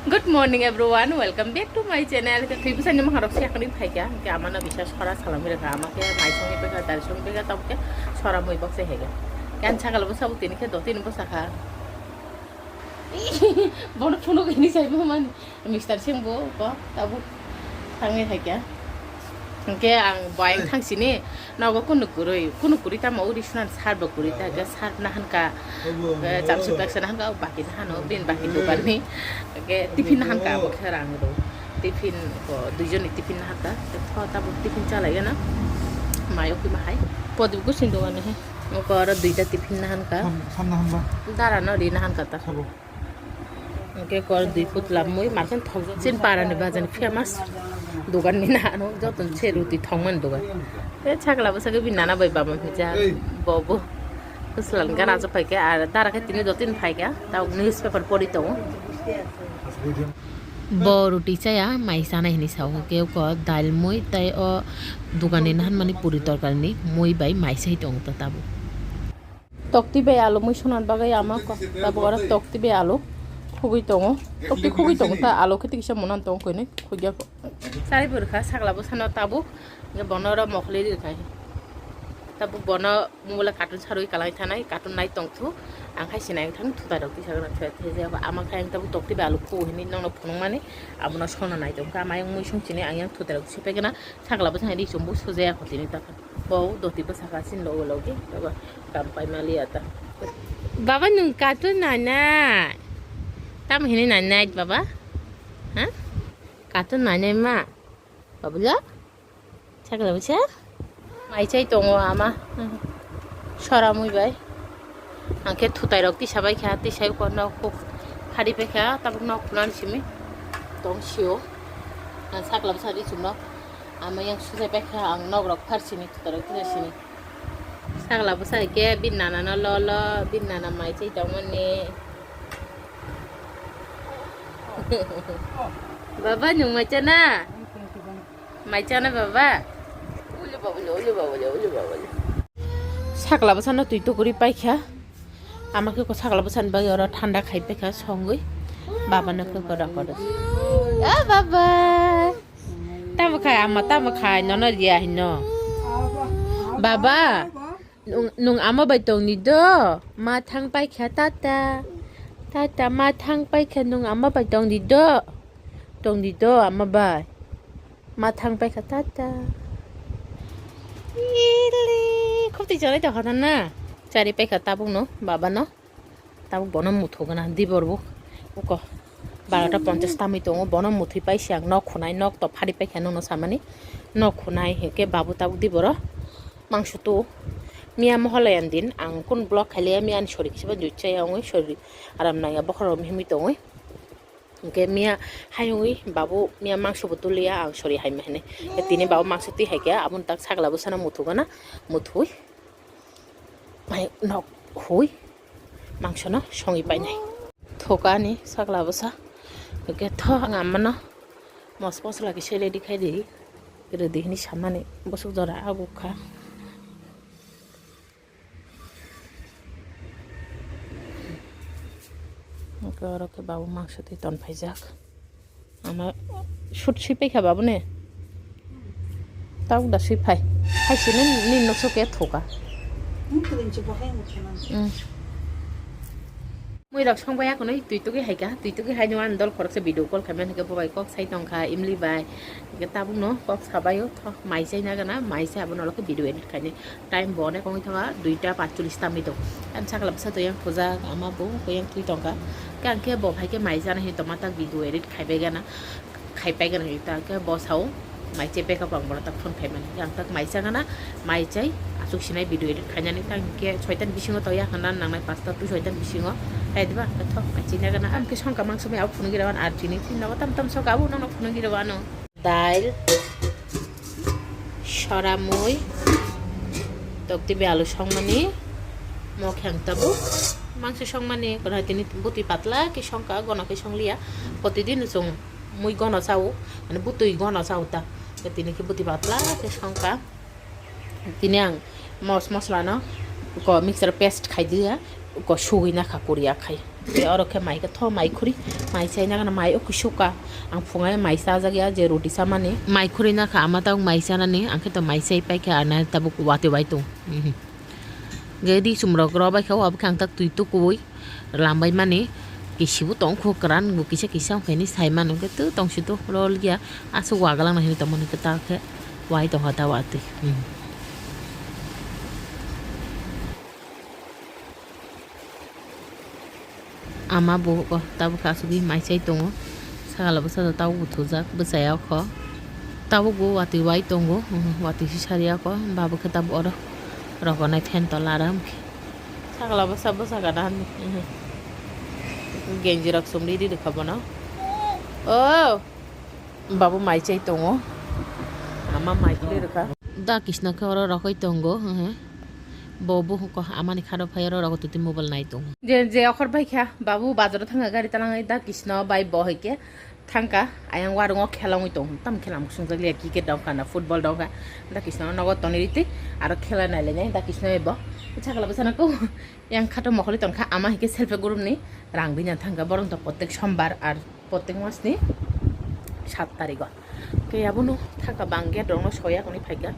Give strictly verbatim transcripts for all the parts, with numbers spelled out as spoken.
Good morning everyone, welcome back to my channel. Ke twi bwsani mwkhang rok se yakni phaikha, ke amano bisa sora salamwi rwkha, ama ke mai songwi phaikha, dal songwi phaikha, tabuk ke sora mui bok se hega. Ke ang sakalo bwsabuk tini khe dotini bwsakha. Bono phunuk hini sai bo mani. Mister Singh bo ko tabuk thangwi hai kya. Hwnkhe ang boyang thangsini nogo kunu kwrwi, kunu kwrwi tamo uri swnam sar bo kwrwi ta khe sar nahan ka, eh, chamsuk kaisa nahan ka, baki nahan o bin baki dukan ni. Hwnkhe tiffin nahan ka abo khe rang rw. Tiffin ko duijon ni tiffin nahan ka. Tho tabuk tiffin chalai gana. Mayo kwi ma hai. Podi bo sing dukan ni hai. Oko aro duita tiffin nahan ka. Sam, sam nahan ba? Dara no ri nahan ka ta. Sabo. Hwnkhe kor dui putla mui marken thok chin para ni bajar ni famous dogan ni nano joto se ruti thongmani dogan. E chakla bwsakhe bini nana bai bama hwnjak. Ei. Bobo. Bwsla ni gana aswk phaikhe ar dara khe tini joto ni phaikha. Tabuk newspaper pori tongo. Bo ruti chaya mai chanai hinwi sao hwnkhe uko dal mui tei o dogan ni nahan mani puri torkar ni mui bai mai sai tongo ta tabuk. Tokti bai alu mui sonan bagwi ama ko, tabuk oro tokti bai alu khugui tongo. Tokti khugui tongo ta alu khe tikisa munan tongo koinwi khugya ko. Chari burkha sakla bwsano tabuk, hwnkhe bono oro mokhli rikha. Tabuk bono mobile cartoon sarwi kalai thanai, cartoon nai tongthu. Ang khai sinai thang thutai rok tisa gana thuya thai jaya ama khai ang tabuk tokti bai alu khugo hinwi nokno phunukmani abono sona nai tongkha. Ama yang mui sung chini ang yang thutai rok sipai gana sakla bwsani ri chumbu sujaya kho tini ta. Bo doti bwsakha sin logo logi, aba kam pai maliya ta. Baba, nwng cartoon nainai? Tamo hinwi nainai, baba? Ha? Cartoon nainai ma? Babula? Chakla bwsa? Mai chai tongo ama. Sora mui bai. Hwnkhe thutai rok tisa bai kha, tisa bai kha nok phari pai kha, tabuk nok khunani simi tong sio. Ang sakla bwsa ri chumno. Ama yang sujai pai kha, ang nok rok phar sini, thutai rok tisa sini. Sakla bwsa hwnkhe bini nana no lo lo, bini nana mai chai tongmani. Baba, nwng mai chana? Mai chana, baba? Sakla bwsano twi tukuri paikha. Ama khe sakla bwsani bagwi oro thanda khai paikha songwi. Baba no khe koda koda. A baba. Tamo khai ama, tamo khai, nono riya hino. Baba, nwng, nwng ama bai tongni do? Ma thang paikha tata. Tata, ma thang paikha, nwng ama bai tongni do? Tongni do ama bai? Ma thang paikha tata. Ili, khopti chonai tongkha na. Chari paikha tabuk no, baba no. Tabuk bono muthu gana dibor bo uko barota ponchas tamwi tongo, bono muthwi pai se ang nok khunai, nok to phari paikha nono samani nok khunai hwnkhe babu tabuk diboro mangso tu miya moholayan din ang kun vlog khailiya miya ani sori kisa ba dui chaya wngwi sori aram nangya bokhorok mihimwi tongwi hwnkhe miya hayungwi babu miya mangso bo tuliya ang sori haima hinwi tini babu mangso twi haikhe aboni tak sakla bwsano muthu gana muthwi. Mai nok hui mangso no songwi painai. Thoka ani sakla bwsa. Hwnkhe tho ang amano mos mosla kisa ready khai di. Ready hini samani bwswk jora abukha. Hwnkhe oro khe babu mangso twi ton phaijak. Ama shoot sui paikha babu ne. Tabuk da sui phai. Hai sini ni nokso ke thoka. Mui rok song baya kono twi tugui hai ka. Twi tugui hai no an dol khorok se video call khaimani ke bobai kok sai tongkha imli bai. Ke tabuk no kok sabai o thok mai sai na gana mai sai abo no ke video edit khaini. Time bo onek wngwi thangkha, duita patcholish tamwi tong. Ang sakla bwsa to yang thujak, ama bo ko yang twi tongkha. Khe ang khe bo hai khe mai jana hin tongma tak video edit khaibai gana, khaipai gana hin ta khe bo sao mai chepai kha bang bono tak phone khaimani. Ang tak mai cha gana, mai chai asuk sinai video edit khainani ta ang khe soitan bisingo to ya khana nangnai pasta tu soitan bisingo. Hai diba? Thok mai china gana. Ang khe songka mangso mai au phunugwi rawan ar chini tin nogo tam tam soka au nang phunugwi rawano. Dail, soramui, tokti be alu songmani, mokheng tabuk, mangso songmani, kono tini butui patla ke songka, gono ke songliya, protidin chwng mui gono chao, mane butui gono chao ta, tini ke butui patla ke songka. Tini ang mos mosla no ko mixer paste khai di ya, ko sugui na kha kuria khai. Tei oro khe mai khe tho mai khuri, mai chaina gana mai o kisuka. Ang phungai mai chajak ya je roti chamani. Mai khuri na kha ama tabuk mai chanani, ang khe to mai chai pai kha ana tabuk watwi bai tong. Mhm. Ge ri sumrok ro bai kha, o abo khe ang tak twi tukui lambai mani. Kisibu tong kho kwran, bo kisa kisa wng khe ni sai mano khe tu tong si tu rol ya. Aswk wagalang na hini tong mani khe ta khe wai tong kha ta watwi. Mhm. Ama bo tabuk asugwi mai chai tongo. Sakala bwsa tabuk bo thujak bwsaya kho. Tabuk bo watwi wai tongo, watwi si sariya kho. Ba bo khe tabuk oro rogonai fan tola aro. Sakala bwsa bwsa gana genji rok chumri ri rwkha bono. O! Babu mai chai tongo. Ama mai khulwi rwkha. Da Krishna khe oro rogwi tongo, hehe. Bo buhuko amani khado phai oro rogo titi mobile nai tongo. Je, je okhor bai kha, babu bazaro thangkha gari talangwi da Krishna bai bo hai khe thangkha. Ayang warungo khela wngwi tongo. Tam khela mwsung jak liya, cricket dongkha na, football dongkha. Da Krishna nogo tonwi riti aro khela nai lainai da Krishna bai bo. Sakala bwsano ko yang khato mokholi tongkha, ama hai khe self help group ni rang bini thangkha. Borok to protek sombar ar Protek mas ni sat tarik o. Khe abono thaka bang gate rok no soya hwnwi phaikha.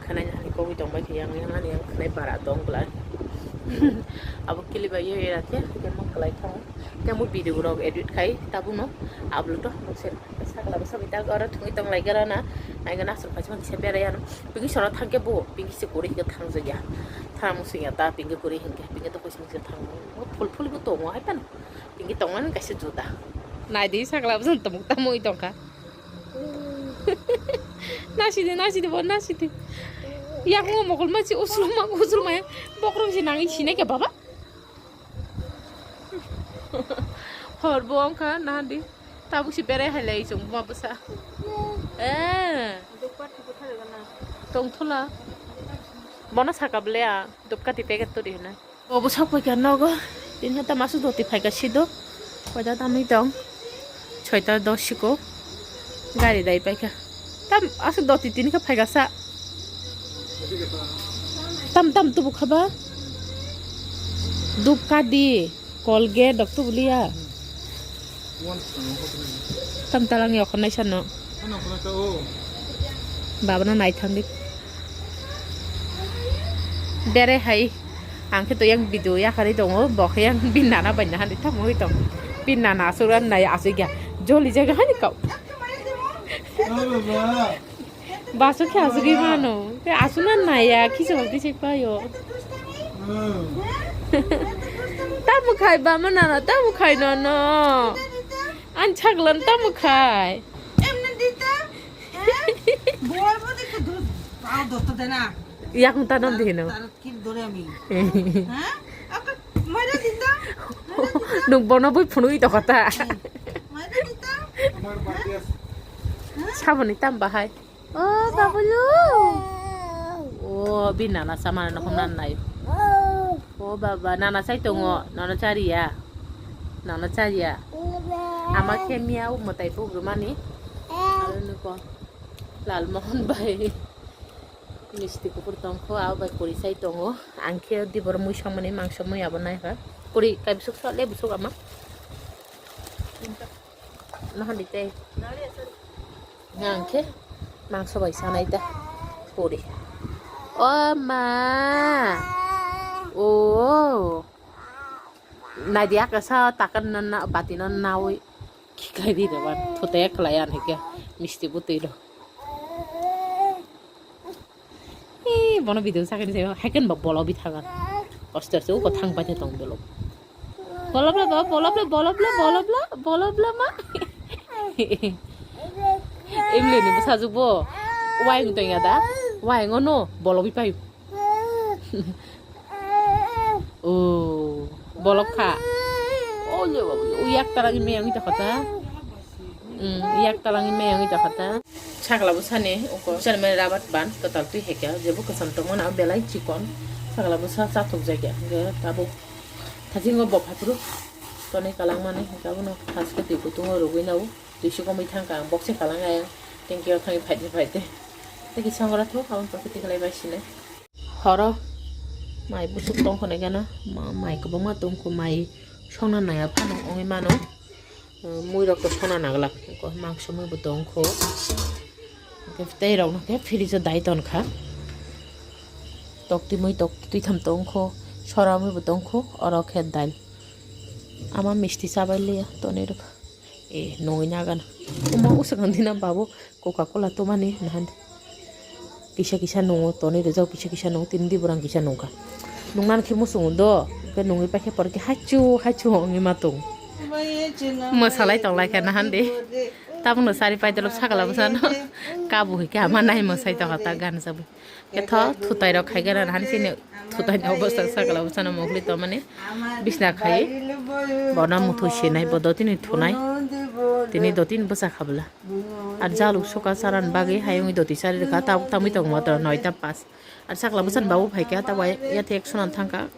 Khwnai ni hani kogwi tong bai khe yang yang ani yang khwnai bara tong bwlai. Abo kili bai ye era khe khe mang kwlai thango. Khe mo video rok edit khai tabuk no upload o nukse. Sakla bwsa bai tak oro thungwi tong lai gara na. Nai gana aswk kaisa kisa berai ano. Pinki sora thang khe bo pinki se kwrwi khe thang jakya. Thang musung ya ta pinki kwrwi hinkhe pinki to kuis musi thang. Phul phul bo tongo hai phano. Tini tongnani kaisa juda. Naidi sakla bwswng tumuk tamui tongkha. Nasidi, nasidi, bo nasidi. Yakung mokol machi usulma, usulma ya. Bokrok si nangwi sinai khe baba. Hor bo wngkha nahandi. Tabuk si berai hai lai chwng buma bwsa. Eh. Tongthula. Bono saka ble a. Dupkati packet turi hwnwi. Obo sok paikha nogo. Tini hata masu doti phaikha sido. Koida tamwi tong. Soita dos siko. Gari dai paikha. Tam asu doti tini kha phaikha sa. Tam tam tubu khaba. Dupkati. Colgate dok tubu liya. Tam talang yokon nai sano. Ano kono ta o. Baba no nai thangdi. Bere hai. Ang khe to yang video yakarwi tongo. Bo khe yang bin nana bai nahani tamo wi tong. Bin nana asura nai asui kya. Joli jaga hani kau. Aro ba. Baso khe asugwi mano. Khe asuna naya, kisa bakti se payo. Hmm. Tamo khai, bama nana, tamo khai nono. An chaglan tamo khai. Emna dita? Eh? Bol bo dekhe dud, pao dotto dena. Yakung tanam dihino. Tar, tar ki dore ami. Eh? Apa, maira dita? Maira dita? Nuk bono bui phunui to kota. Eh, maira dita? Saboni tam bahai. O babulu. O bi nana sama na hom nan nai. O baba, nana sai tongo, nana chariya. Nana chariya. Ama khe miya o mwtai pugrumani. Aro nuko Lalmohon bai. Misti kuphur tongkho, abo bai puri sai tongo. Ang khe dibor mui songmani, mangso mui abo naikha. Puri kai bwswk sa le bwswk ama. Nohon di tei. Ang khe mangso bai sanai ta. Puri. O ma. O. Naidi aka sa takan na, na, bati no nawi. Khikai di da ban. Thote khlai an hike. Misti butui do. Ee, bono video sakani se, haikhen ba bolo bi thagan. Poster se uko thang pai tong bolo. Bolo bla ba, bolo bla, bolo bla, bolo bla, bolo bla ma. Emle ni bwsajwk bo. Waing tong ya da? Waing ono bolo bi pai. O, bolok kha. O, le, o, yak tarang meyang ita kata. Hmm, yak talangi meyang ita kata. Sakla bwsani uko chwrmani rabat ban kwtal twi hekya, jebo kwcham tongmani abo belai chikon. Sakla bwsa chathok jakya, hwnkhe tabuk thasingo bo phaiphuru tonwi kalangmani, hwnkhe abono thaskhe twi kutungo rwgwi nao, twi si komwi thangkha ang, bokse kalang ayang, tengkio thangwi phaide phaide. Tei kisa ongora thok, aboni pore khe tikhlai bai sinai. Horo mai bwswk tongkha nai gana, ma-, mai kwbangma tongkha, mai Songna naya phano wngwi mano. Mui rok to songna nagla. Ko mangso mui bo tong kho. Ke tei rok no ke fridge o dai ton kha. Tok twi mui tok twi tham tong kho. Sora mui bo tong kho. Oro khe dal. Ama misti chabai liya toni rok. E nungwi nagan. Uma usuk ang dina babu. Coca Cola tomani nahan. Kisa kisa nungo toni rijak kisa kisa nungo tini di borang kisa nungkha. Nungnan khe muchungo do. Ke nungwi paikhe pore khe haichu haichu wngwi ma tong. Mwsalai tonglai khe nahan de. Tabukno sari paidolo sakala bwsano. Kabu hwnkhe ama nai mwsai tongkha ta gan sabwi. Ketho thutai rok khai gana nahan chini thutai no bwsa sakala bwsano mokli tongmani. Bisna khai. Bono muthoi sinai bo dotini thunai. Tini dotini bwsa khabla. Ar jaluk suka charan bagwi hayung doti sari rwkha tabuk tamwi tongo motor noita pas. Ar sakla bwsani babu phaikha tabuk ya thek sunan thangkha.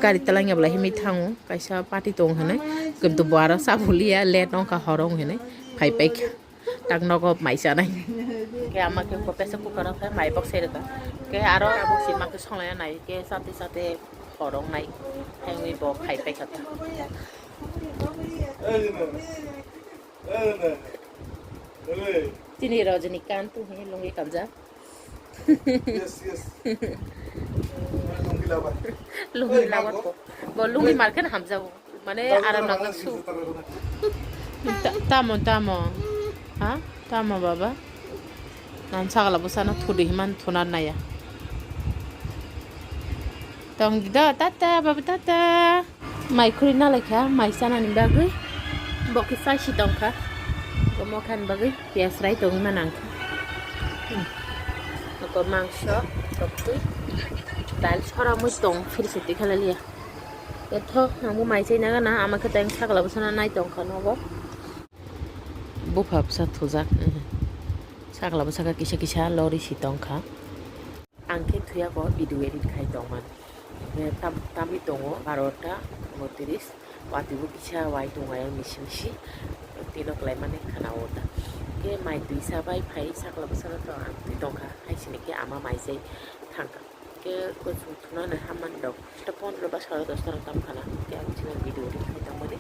Gari talangya bwlai himwi thango kaisa party tong hinwi. Kintu bo aro chabuliya late wngkha horo wng hinwi phai paikha. Tak nogo mai chanai. Ke ama ke ko pressure cooker o khe mai bok sai rwkha. Ke aro tabuk si ma ke songlai nai ke chate chate horo wngnai. Hayungwi bo phai paikha. Tini Rajinikanth he lungi kamjak. Yes, yes. Lungi labar. Lungi labar ko. Bo lungi market hamjago. Mane aram nang su. Ta-, tamo, tamo. Ha? Tamo baba. Nan sagala bwsano thudi himan thunar naya. Tong do tata baba tata. Mai khuri nalaikha, mai chanani bagwi. Bo khe chai si tongkha. Bo mokhani bagwi piyaj rai tongwi mano ang khe. Hmm. Nokho mangso, toktwi, dal soramwi tong, phiri se tikhalaliya. Etho, ang bo mai chai nagana, ama khe tayang sakla bwsano nai tongkha nogo. Bupha bwsa thujak, hmm. Sakla bwsakhe kisa kisa lori si tongkha. Ang khe thuya ko video edit khai tongman. Hwnkhe tam-, tamwi tongo barota botris. Watwi bo kisa wai tongo ayang misi misi. Tino kwlai mani khana o ta. Hwnkhe mai twi sa bai phai sakla bwsano to ang twi tongkha. Hai sini khe ama mai chai thangkha. Hwnkhe kuchung thunani hammani rok. Ta pondro ba sare dosta rok tam khana. Hwnkhe ang chini video edit khai tongmani.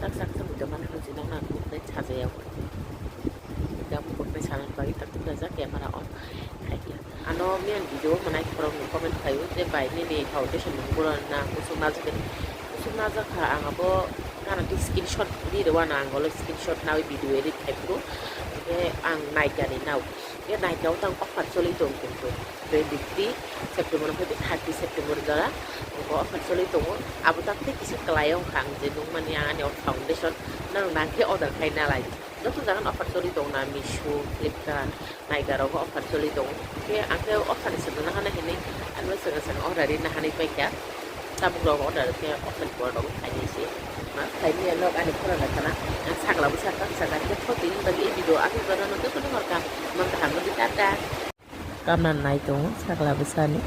Tak sak sak video mani hwnwi nang nang khe sajaya. Hwnkhe ang khe sanan bagwi tak tak jajak camera on khai khe. Ano miyang video manai khoroknwi comment khaio je bai nini foundation ni bura na kusuk najagani. Kusuk najak kha ang abo gana twi screenshot ri rw ano ang olo screenshot nawi video edit khai phuru. Hwnkhe ang naikani nao. Hwnkhe naikao tang offer choli tong kintu twenty three September hwnkhe thirty September jora. Hwnkhe offer choli tongo. Abo tak tei kisa kwlai wngkha ang je nukmani ang ani foundation nang nang khe order khai nalai. Joto jaga no offer choli tongo na, Meesho, Flipkart, Nykaa rogo offer choli tongo. Khe ang khe offer ni swrwngna hana hinwi ano swrwng swrwng order ri nahanwi paikha. Tabuk rogo order khe offer ni pore rogo khainai se. Ma khaimya nok ani khorang khana. Ang sakla bwsa kha sakha khe thotwi bagwi video aswk jora no joto no horkha. Ma kaham no tata. Kamna nai tongo sakla bwsani.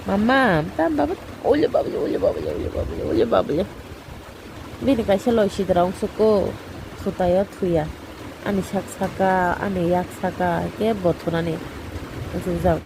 Mama, tam baba, ole babule, ole babule, ole babule, ole babule. Bini kaisa loi sidra wngsuko, thutaio thuya. Ani sak saka, ani yak saka, kebo thunani. Wngsugjak.